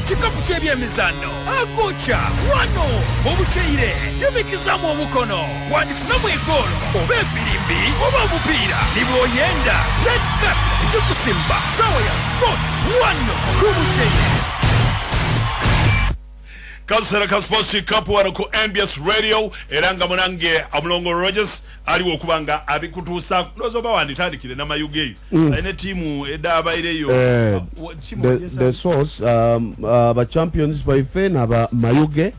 Ekikapu ky'ebyemizaano agoca wano mu Bukyeire tubikizaamu omukono wandifunamu egoolo oba efirimbi oba omupiira nibwoyenda red carpet tujikusimba sawa ya sports wano ku Bukyeire. Kaseera ka Sports Kikapu wano ku NBS Radio, era nga munange Omulongo Rogers aliwo okuba nga abikutuusa. Ndowooza oba wanditandikire namayuga eyo alina ttiimu edabaireyo. The source aba champions baife naba Mayuge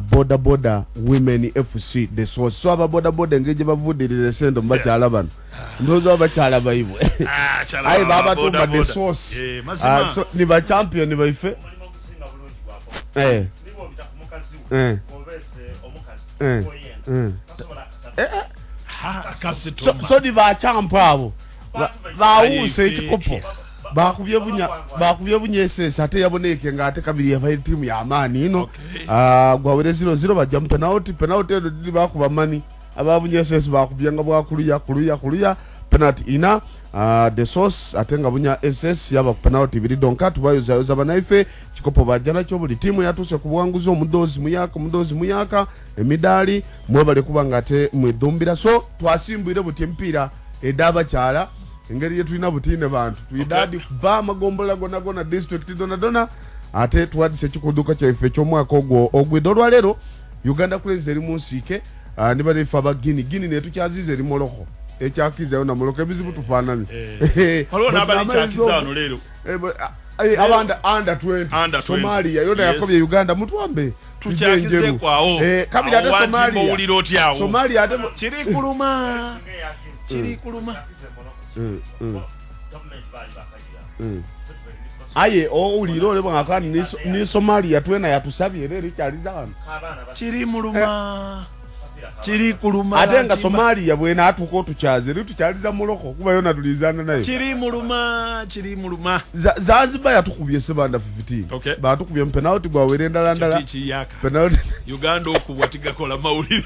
Boda Boda Women FC, the source. So aba boda boda engeri gye bavudirira esente mu bakyala bano, ndowooza oba bakyala baibwe, aye babatumba the source. So ni ba champion baife. So ni ba champ abo bawuse ekikopo bakubye bunya, bakubye bunyesesa ate yaboneke nga ate kabiri yabaye timu ya amaani ino. Gwawere 0-0 bajja mu penalty, penalty eno didi bakuba mani ababunyesesa bakubye nga bwakuluya kuluya kuluya penalty ina the source ate nga bunya SS yaba penalty biri donka tubayozayoza banaife kikopo bajja nakyo. Buli timu yatuse ku buwanguzi, omudozi muyaka, omudozi muyaka emidaali mwebale kuba nga ate mwedhumbira. So twasimbwire buti emipiira ed'abakyala engeri yetulina butiine bantu twidadi kuba amagombola gona gona district dona dona ate twadise ekikuduka kyaife eky'omwaka ogwo ogwidde. Olwaleero Uganda Cranes eri mu nsiike ne banaife aba Guinea. Guinea netukyaziza eri Morocco, ekyakizayo na Morocco ebizibu tufaananye. Waliwo n'abali kyakiza wano leero. Abanda under 20. Under 20. Somalia yona yakobye Uganda mutwambe. Tukyakizekwawo. Kabiri ate Somalia owulira otyawo? Somalia ate kiri kuluma, kiri kuluma. Aye owulira ole bwakani ni Somalia twena yatusabye era erikyaliza wano. Kiri muluma, kiri kuluma. Ate nga Somalia bwena atuuka otukyaza eri tukyaliza Morocco kuba yona tulizana nayo. Kiri muluma, kiri muluma. Zanzibar yatukubye Sebanda 15. Batukubye penalty gwawere endala ndala. Kiyaka. Penalty. Uganda okubwa tigakola mawulire.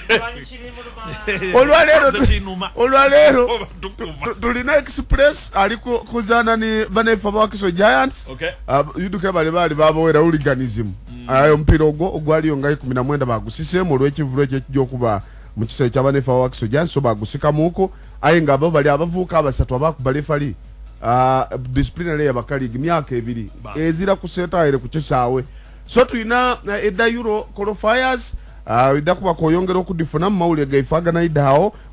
Olwaleero Kinuma. Olwaleero Oba tukuma. tulina Express ali kuzaana ni banaife abawakiso Giants. Yudukira bale baali babawera hooliganism. Ayo omupiira ogwo ogwaliyo nga 19 bagusiseemu olw'ekivulu ekyo ekijja okuba mu kisaawe ky'abanaife abawakiso Giants, so bagusikamuuko. Aye nga abo bali abavubuka abasatu abakuba lefali disciplinary yabakaliga emyaka 2 ezira kuseetaire ku kisaawe. So tulina edda Euro qualifiers idda kuba koyongera okudifuna mu mawulire gaife aganaidde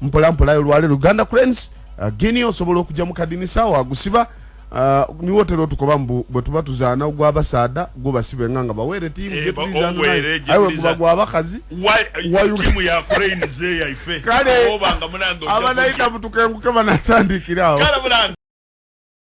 mpola mpola. Olwaleero Uganda Cranes, Guinea osobola okujja mu kadinisa wagusiba niwotera otukoba mbu bwe tuba tuzaana ogw'abasaada gwo basibe nga bawere tiimu gye tulizaana nayo. Owere gye Aye bwe tulizaana. guba gw'abakazi Tiimu ya Cranes eyaife. Kale, Oba nga munange ojja abanaida butukenguke banatandikira awo. Kale munange.